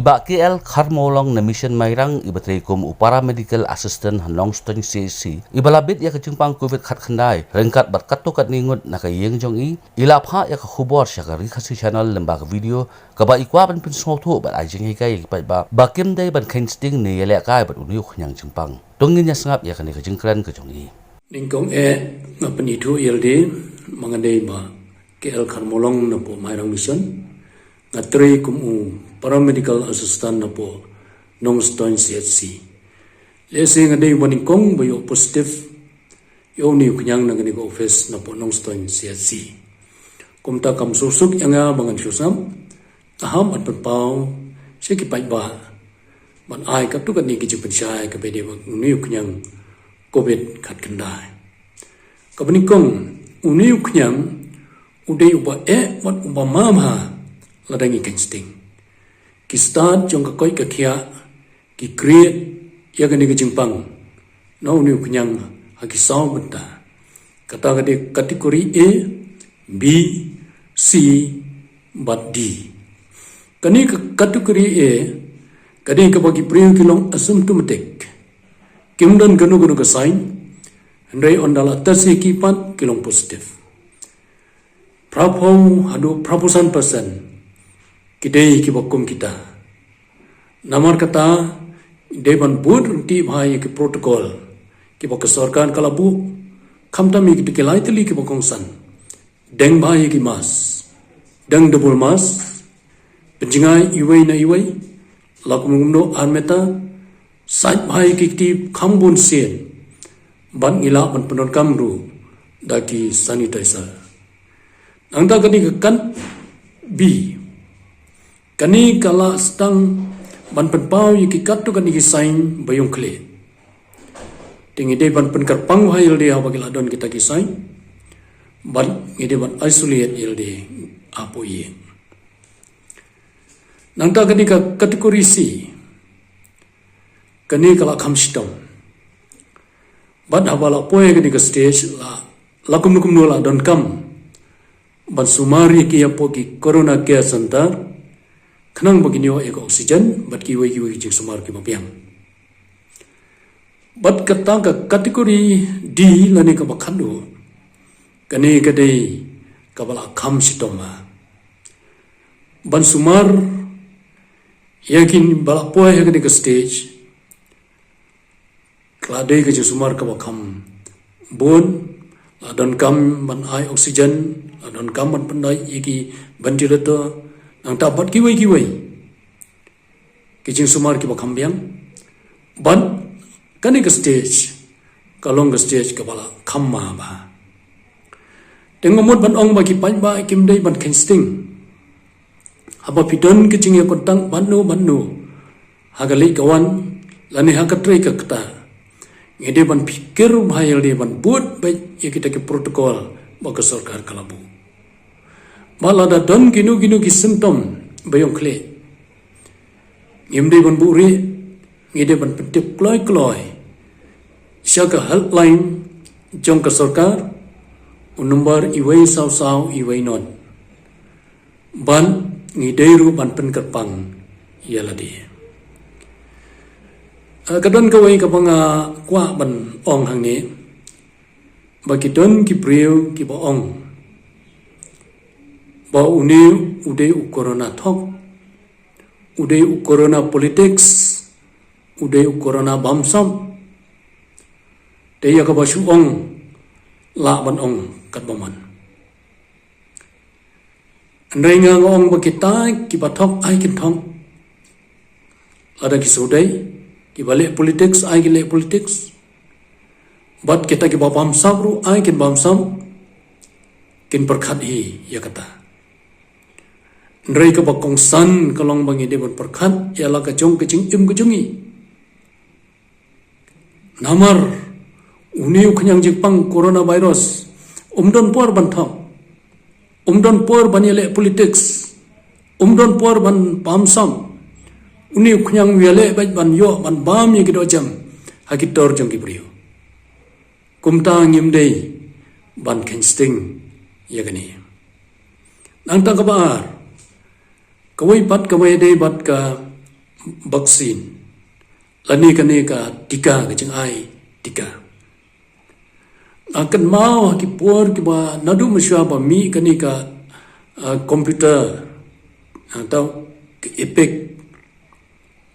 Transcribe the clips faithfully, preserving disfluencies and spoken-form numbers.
Bah K L Kharmawlong na Mission Mairang, iba trei kum u Paramedical Assistant ha Nongstoiñ C H C, iba la bit ïa ka jingpang covid khatkhyndai ryngkat bad katto katne ngut na ka ïing jong i, i la phah ïa ka khubor sha ka Ri Khasi Channel lyngba ka video kaba i kwah ban pynsngewthuh bad ai jinghikai ïa ki paidbah ba kim dei ban kheiñ sting ne ïalehkai bad une u khñiang jingpang. To ngin ïa sngap ïa kane ka jingkren ka jong i. Nyngkong eh, nga pynithuh ïa lade, ma nga dei Bah K L Kharmawlong napoh Mairang Mission. Nga trei kum u Paramedical Assistant napoh Nongstoiñ C H C. Lehse nga dei uba nyngkong ba ïoh positive ïa une u khñiang na kane ka office napoh Nongstoiñ C H C. Kumta kam suk suk ïa nga ba ngan shu sngap, nga hap ban pynpaw sha ki paidbah ban ai katto katne ki jingpynshai kaba ïadei bad une u khñiang covid khatkhyndai. Kaba nyngkong, une u khñiang u dei uba eh bad uba ma bha lada ngi kheiñ sting. Ki stad jong ka koit ka khiah ki create ïa kane ka jingpang na une u khñiang ha ki saw bynta. Kata ka dei category A, B, C bad D. Kane ka category A ka dei kaba ki briew ki long asymptomatic, kim don kano kano ka sign, hynrei ynda la test ïa ki pat ki long positive. Phraphew haduh phraphew san percent ki dei kiba kum kita. Namar kata, dei ban bud ryntih bha ïa ki protocol kiba ka sorkar ka la buh, khamtam ïa kita ki lai tylli kiba kongsan. Deng bha ïa ki mask, deng double mask, pynjngai iwei na iwei, la kumno kumno ar meter, sait bha ïa ki kti kham bun sien, bad ngi lah ban pyndonkam ruh da ki sanitizer. Nangta kane ka kat B, kane ka la sdang ban pynpaw ïa ki katto katne ki sign ba ïong khlieh. Te ngi dei ban pynkyrpang bha ïa lade haba ki la don kita ki sign, bad ngi dei ban isolate ïa lade hapoh ïing. Nangta kane ka category C, kane ka la kham shitom. Bad haba la poi kane ka stage la, la kumno kumno la donkam ban sumar ïa ki hapoh ki Corona Care Center, khnang ba kin ïoh ïa ka oxygen bad kiwei kiwei ki jingsumar kiba biang. Bad kata ka category D lane kaba khadduh, kane ka dei kaba la kham shitom bha. Ban sumar ïa kiba la poi ha kane ka stage, ka la dei ka jingsumar kaba kham bun, la donkam ban ai oxygen, la donkam ban pyndait ïa ki ventilator, nangta bad kiwei kiwei ki jingsumar kiba kham biang. Bad kane ka stage ka long ka stage kaba la kham ma bha. Te nga mut ban ong ba ki paidbah kim dei ban kheiñ sting. Haba phi don ka jingïakontakt bad no bad no ha ka leit ka wan lane ha ka trei ka ktar, ngi dei ban pyrkhat bha ïa lade ban bud beit ïa kita ki protocol ba ka sorkar ka la buh. Ba lada don kino kino ki symptom ba ïong khlieh, ngim dei ban buhrieh, ngi dei ban pyntip kloi kloi sha ka helpline jong ka sorkar, u number iwei saw saw iwei not. Bad ngi dei ruh ban pynkyrpang ïa lade. Eh, ka don kawei kaba nga kwah ban ong hangne, ba ki don ki briew kiba ong ba une u dei u corona thok, u dei u corona politics, u dei u corona bamsap. Te ïa kaba shu ong lah ban ong katba mon. Hynrei nga nga ong ba kita kiba thok ai kin thok lada ki shu dei, kiba leh politics ai kin leh politics, bad kita kiba bamsap ruh ai kin bamsap, kin pyrkhat hi ïa kata. Hynrei kaba kongsan ka long ba ngi dei ban pyrkhat ïa la ka jong ka jingim ka jong ngi. Namar une u khñiang jingpang coronavirus um don por ban thok, um don por ban ïaleh politics, um don por ban bamsap. Une u khñiang u ïaleh beit ban ïoh ban bam ïa ki dohjem ha ki tor jong ki briew. Kumta ngim dei ban kheiñ sting ïa kane. Nangta kaba ar, kawei pat kaba ïadei bad ka vaccine lane kane ka tika, ka jingai tika. Nga kynmaw ha ki por kiba naduh mynshuwa ba mih kane ka, ah, computer, nangta ka EPIC,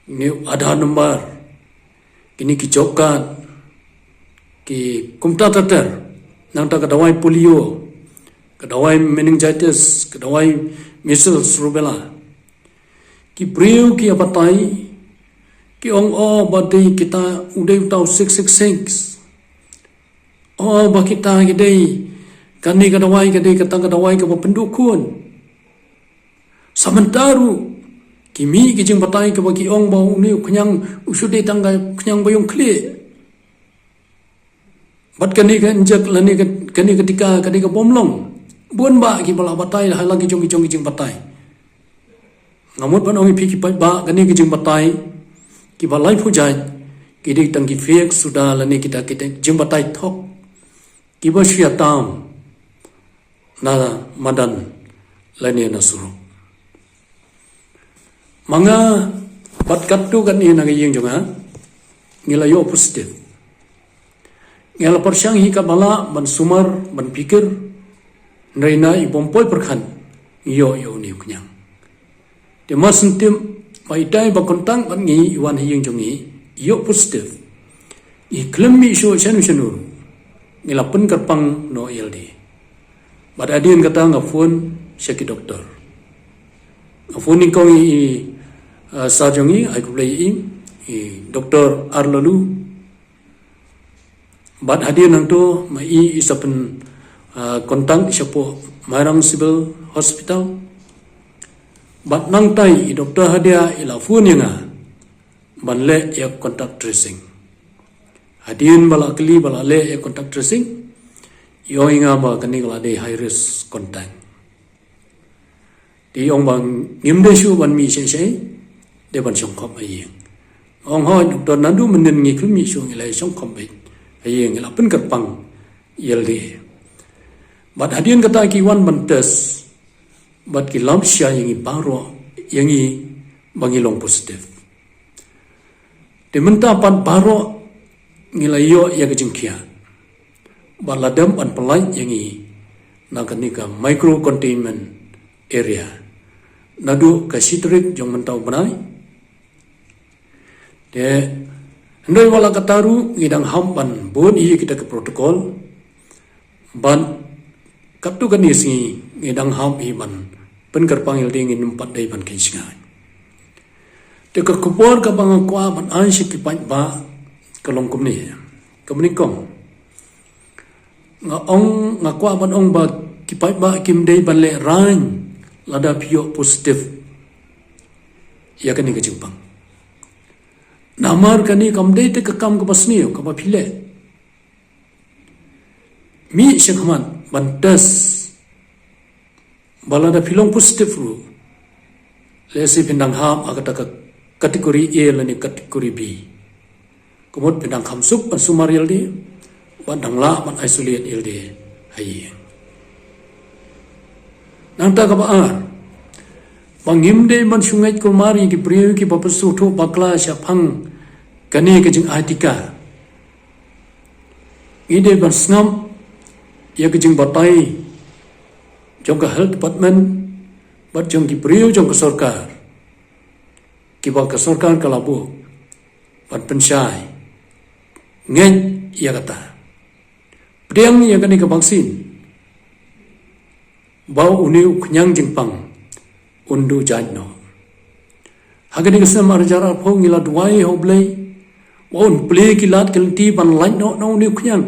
ne Aadhaar number, kine ki job card, ki kumta ter ter, nangta ka dawai polio, ka dawai meningitis, ka dawai measles, rubella. Ki briew ki ïa batai, ki ong, oh, ba dei kita, u dei uta u six six six. Oh, ba kita ki dei, kane ka dawai ka dei kata ka dawai kaba pynduh khun. Sa mynta ruh ki mih ki jingbatai kaba ki ong ba une u khñiang u shu dei tang ka khñiang ba ïong khlieh. Bad kane ka injek lane ka, kane ka tika ka dei kaba ym long. Bun bah kiba la batai ha la ki jong ki jong ki jingbatai. Nga mut ban ong ïa phi ki paidbah, kane ki jingbatai kiba laiphew jait ki dei tang ki fake suda lane kita ki dei jingbatai thok kiba shu ïatam na madan lane na surok. Ma nga bad katto katne na ka ïing jong nga ngi la ïoh positive. Ngi la pyrshang hi katba lah ban sumar ban phikir, hynrei na i bym poi pyrkhat ngi ïoh ïa une u khñiang. Te mar shen tip ba itai ba contact bad ngi i wan ha ïing jong ngi i ïoh positive, i khlem mih shuh shano shano ruh, ngi la pynkyrpang noh ïalade. Bad hadien kata nga phone sha ki doktor. Nga phone nyngkong ïa i, ah, sir jong ngi, ai khublei ïa i, i Doktor R Laloo. Bad hadien nangto ma i i sa pyn, ah, contact shapoh Mairang Civil Hospital. Bad nangtai i Doktor Hadia i la phone ïa nga ban leh ïa contact tracing. Hadien ba la kylli ba la leh ïa contact tracing, i ong ïa nga ba kane ka la dei high risk contact. Te i ong ba ngim dei shuh ban mih shai shai, dei ban shong khop ha ïing. Nga ong hooid doktor, naduh mynnin ngi khlem mih shuh, ngi la shong khop beit ha ïing, ngi la pynkyrpang ïalade. Bad hadien kata ki wan ban test bad ki lap shai ïa ngi baroh, ïa ngi ba ngi long positive. Te mynta pat baroh ngi la ïoh ïa ka jingkhiah bad la dep ban pyllait ïa ngi na kane ka micro containment area naduh ka shi tarik jong mynta u bnai. Te hynrei wat la katta ruh ngi dang hap ban bud ïa kita ki protocol. Bad katto katne sngi ngi dang hap hi ban pynkyrpang ïalade, ngim pat dei ban kheiñ shngaiñ. Te ka khubor kaba nga kwah ban ai sha ki paidbah ka long kumne. Kaba nyngkong, nga ong, nga kwah ban ong ba ki paidbah kim dei ban lehraiñ lada phi ïoh positive ïa kane ka jingpang. Namar kane kam dei te ka kam kaba sniew kaba phi leh. Mih shakhmat ban test ba lada phi long positive ruh, lehse phin dang hap ha kata ka category A lane category B. Ka mut phin dang kham suk ban sumar ïalade bad dang lah ban isolate ïalade ha ïing. Nangta kaba ar, ba ngim dei ban shu ngeit kulmar ïa ki briew kiba pynsngewthuh bakla shaphang kane ka jingai tika. Ngi dei ban sngap ïa ka jingbatai jong ka health department bad jong ki briew jong ka sorkar, kiba ka sorkar ka la buh ban pynshai. Ngeit ïa kata, pdiang ïa kane ka vaccine ba une u khñiang jingpang un duh jait noh. Ha kane ka snem ar hajar arphew ngi la duwai ha U Blei ba un plie ki lad ki lynti ban lait noh na une u khñiang,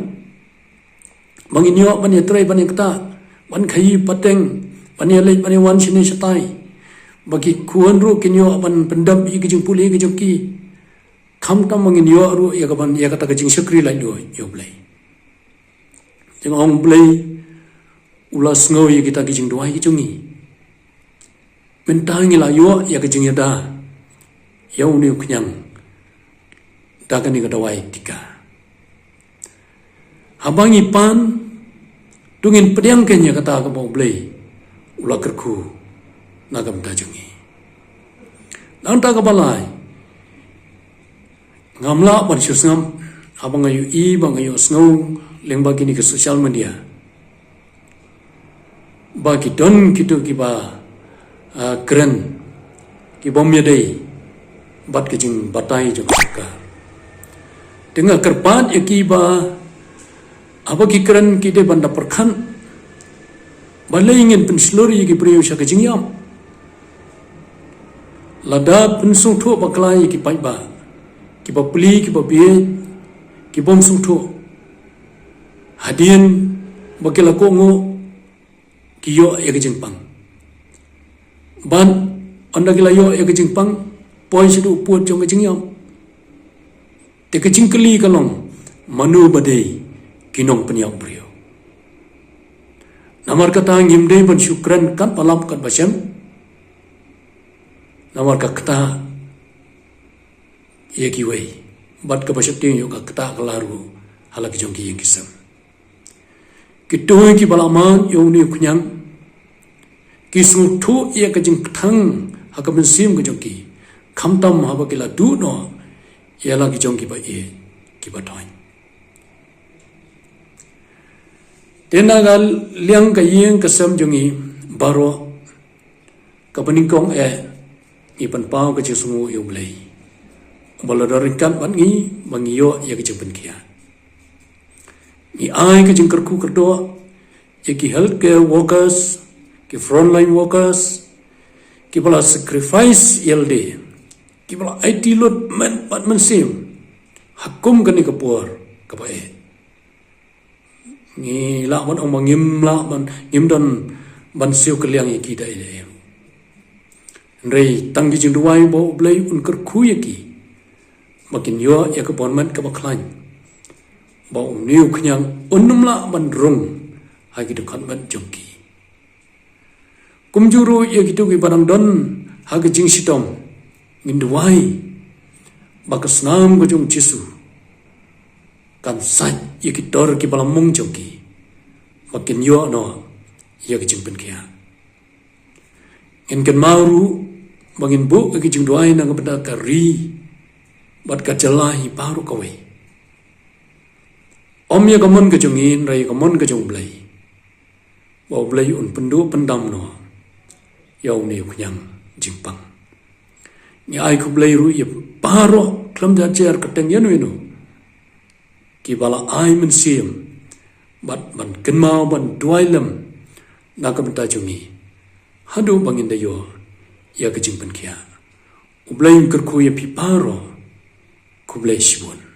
ba ngin ïoh ban ïatrei ban ïaktah, ban khaïi pateng, ban ïaleit ban ïawan shane shatai, ba ki khun ruh kin ïoh ban pyndep ïa ki jingpule ki jong ki. Khamtam ba ngin ïoh ruh ïa ka ban, ïa kata ka jingshakri laitluid, ïa U Blei. Te nga ong U Blei u la sngew ïa kita ki jingduwai ki jong ngi. Mynta ngi la ïoh ïa ka jingïada ïa une u khñiang da kane ka dawai tika. Haba ngi pan, to ngin pdiang kein ïa kata kaba U Blei u la kyrkhu na ka bynta jong ngi. Nangta kaba lai, Ngam lah ban shu sngap haba nga ïohi ba nga ïohsngew lyngba kine ki social media ba ki don kito kiba, ah, kren, kibym ïadei bad ka jingbatai jong ka sorkar. Te nga kyrpad ïa ki ba haba ki kren ki dei ban da pyrkhat balei ngin pynshlur ïa ki briew sha ka jingïap. Lada pynsngewthuh bakla ïa ki paidbah, kiba pli, kiba bieit, kibym sngewthuh, hadien ba ki la kohnguh, ki ïoh ïa ka jingpang. Bad ynda ki la ïoh ïa ka jingpang, poi shaduh pud jong ka jingïap. Te ka jingkylli ka long, mano ba dei ki nongpynïap briew? Namar kata ngim dei ban shu kren katba lap katba shem. Namar ka ktah ïa kiwei, bad kaba sheptieng ïoh ka ktah ka la ruh ha la ki jong ki ïing ki sem. Kito kiba la mad ïa une u khñiang ki sngewthuh ïa ka jingkthang ha ka mynsiem ka jong ki, khamtam haba ki la duh noh ïa la ki jong kiba ïeit, kiba thoiñ. Te na ka liang ka ïing ka sem jong ngi baroh, kaba nyngkong eh, ngi pynpaw ka jingsngewnguh ïa U Blei uba la don ryngkat bad ngi ba ngi ïoh ïa ka jingpynkhiah. Ngi ai ka jingkyrkhu kyrdoh ïa ki healthcare workers, ki frontline workers, kiba la sacrifice ïa lade, kiba la aiti lut met bad mynsiem ha kum kane ka por kaba eh. Ngi lah ban ong ba ngim lah ban, ngim don ban siew kylliang ïa ki da ei da ei. Hynrei tang ki jingduwai ba U Blei un kyrkhu ïa ki ba kin ïoh ïa ka bor met kaba khlaiñ, ba une u khñiang un ym lah ban rung ha ki dkhot met jong ki. Kumjuh ruh ïa kito kiba dang don ha ka jingshitom, ngin duwai ba ka snam ka jong U Jisu kan sait ïa ki dor kiba la mong jong ki, ba kin ïoh noh ïa ka jingpynkhiah. Ngin kynmaw ruh ba ngin buh ïa ka jingduwai na ka bynta ka ri bad ka jylla hi baroh kawei. Ym ïa ka mon ka jong ngi, hynrei ïa ka mon ka jong U Blei, ba U Blei un pynduh pyndam noh ïa une u khñiang jingpang. Ngi ai khublei ruh ïa baroh khlem da jer kyrteng ïano ïano kiba la ai mynsiem bad ban kynmaw ban duwai lem na ka bynta jong ngi haduh ba ngin da ïoh ïa ka jingpynkhiah. U Blei un kyrkhu ïa phi baroh. Khublei shibun.